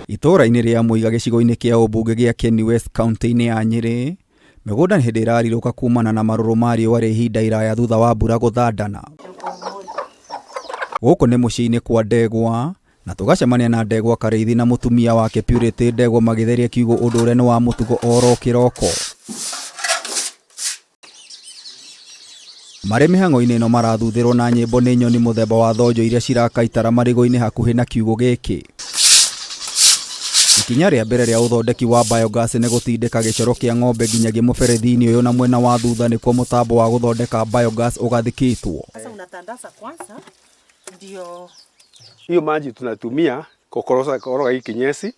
Itũũra-inĩ rĩa Mũiga gĩcigo-inĩ kĩa ũmbunge gĩa Kieni West kaunti-inĩ ya Nyĩrĩ, mĩgũnda nĩ hĩndĩ ĩrarirũka kumana na marũrũ ma riũa rĩa ihinda iraya thutha wa mbura gũthandana. Gũkũ nĩ mũciĩ-inĩ kwa Ndegwa, na tũgacemania na Ndegwa Karĩithi na mũtumia wake Purity Ndegwa magĩtheria kiugũ ũndũ ũrĩa nĩ wa mũtugo oro kĩroko. Marĩ mĩhang'o-inĩ ĩno marathuthĩrwo na nyĩmbo nĩ nyoni mũthemba wa thonjo iria ciraka itara marigũ-inĩ hakuhĩ na kiugũ gĩkĩ. Ikinya rĩa mbere rĩa ũthondeki wa biogas nĩ gũtindĩka gĩcoro kĩa ng'ombe nginyagia mũberethi-inĩ ũyũ na mwena wa thutha nĩkuo mũtambo wa gũthondeka biogas ũgathikĩtwo. Sasa unatandaza kwanza ndio Hiyo maji tunatumia kukoroga koroga hii kinyesi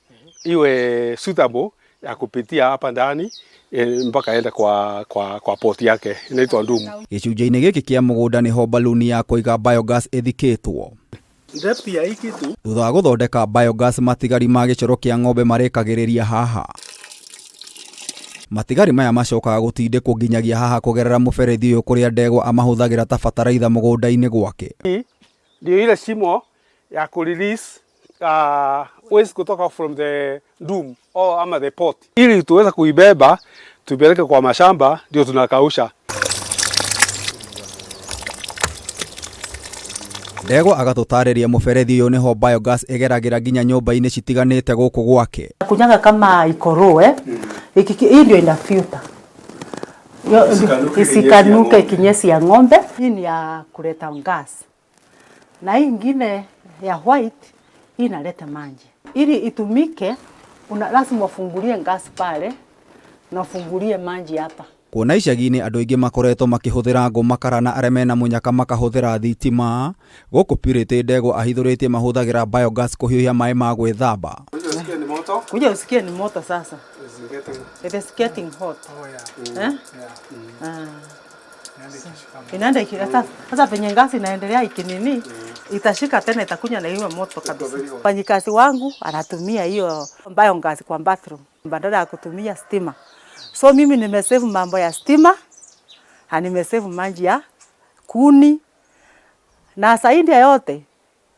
iwe suitable ya kupitia hapa ndani mpaka ende kwa poti yake inaitwa ndumu. Gĩcunjĩ-inĩ gĩkĩ kĩa mũgũnda nĩho baluni ya kũiga biogas ĩthikĩtwo. Depth ya hii kitu Thutha wa gũthondeka biogas matigari ma gĩcoro kĩa ng'ombe marĩkagĩrĩria haha. Matigari maya macokaga gũtindĩkwo nginyagia haha kũgerera mũberethi ũyũ kũrĩa Ndegwa amahũthagĩra ta bataraitha mũgũnda-inĩ gwake. Ndio ile shimo ya ku release waste kutoka from the dum or ama the pot, ili tuweze kuibeba tuipeleke kwa mashamba, ndio tunakausha. Ndegwa agatũtarĩria mũberethi ũyũ nĩho biogas ĩgeragĩra nginya nyũmba-inĩ citiganĩte gũkũ gwake. Kunyaga kama ikoro eh. Hii ndio ina filter. Isikanuke Isikanuke kinyesi ya ng'ombe. Hii ni ya kuleta gas. Na hii ingine ya white hii inaleta maji. Ili itumike lazima ufungulie gas pale na ufungulie maji hapa. Kuona icagi-inĩ andũ aingĩ makoretwo makĩhũthĩra ngũ makara na arĩa mena mũnyaka makahũthĩra thitima, gũkũ Purity Ndegwa ahithũrĩtie mahũthagĩra biogas kũhiũhia maĩ ma gwĩthamba. Usikie ni moto. Kuja usikie ni moto sasa. It is getting hot. Oh, yeah. Eh? Yeah. Ah. Inaenda ikishika moto. Inaenda sasa penye ngasi inaendelea ikinini itashika tena itakunya na iwe moto kabisa. Mfanyikazi wangu anatumia hiyo biogas kwa bathroom badala ya kutumia stima. So mimi nimesave mambo ya stima na nimesave maji ya kuni na zaidi ya yote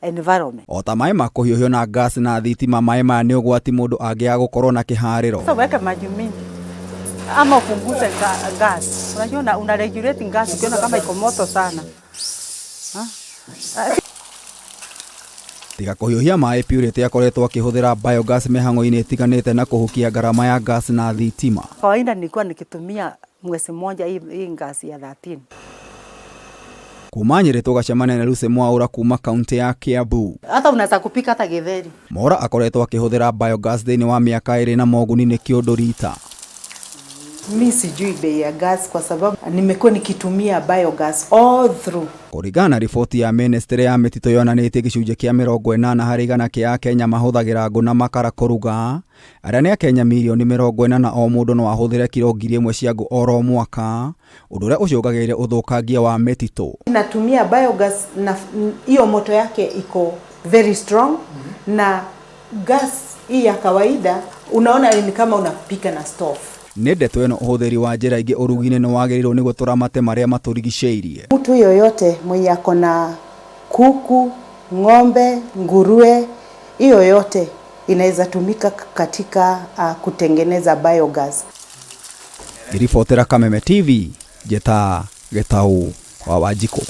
environment. O ta maĩ ma kũhiũhio na gas na thitima, maĩ maya nĩ ũgwati mũndũ angĩaga gũkorwo na kĩharĩro. Sasa weke maji mingi ama upunguze gas. Unajua una regulate gas ukiona kama iko moto sana. Ha? Tiga kũhiũhia maĩ, Purity akoretwo akĩhũthĩra biogas mĩhang'o-inĩ ĩtiganĩte na kũhukia ngarama ya gas na thitima. Kawaida nilikuwa nikitumia mwezi mmoja hii gas ya 13. Kuma Nyĩrĩ tũgacemania na Lucy Mwaũra kuma kaunti ya Kiambu. Hata unaweza kupika hata githeri. Mwaũra akoretwo akĩhũthĩra biogas thĩinĩ wa mĩaka ĩrĩ na moguni nĩ kĩũndũ rita. Mi sijui bei ya gas kwa sababu nimekuwa nikitumia biogas all through. Kũringana na riboti ya ministry ya mĩtitũ yonanĩtie gĩcunjĩ kĩa mĩrongo ĩnana harĩ igana kĩa Akenya mahũthagĩra ngũ na makara kũruga, arĩa nĩ Akenya mirioni mĩrongo ĩnana o mũndũ no ahũthĩre kiro ngiri ĩmwe cia ngũ oro mwaka, ũndũ ũrĩa ũcũngagĩrĩria ũthũkangia wa mĩtitũ. Natumia biogas na hiyo moto yake iko very strong na gas hii ya kawaida unaona ni kama unapika na stove. Nĩ ndeto ĩno ũhũthĩri wa njĩra ingĩ ũrugi-inĩ nĩ wagĩrĩirwo nĩguo tũramate marĩa matũrigicĩirie. Mtu yoyote mwenye ako na kuku, ng'ombe, nguruwe, hiyo yote inaweza tumika katika kutengeneza biogas. Ngĩribotera Kameme TV, njĩta Gĩtaũ wa Wanjikũ.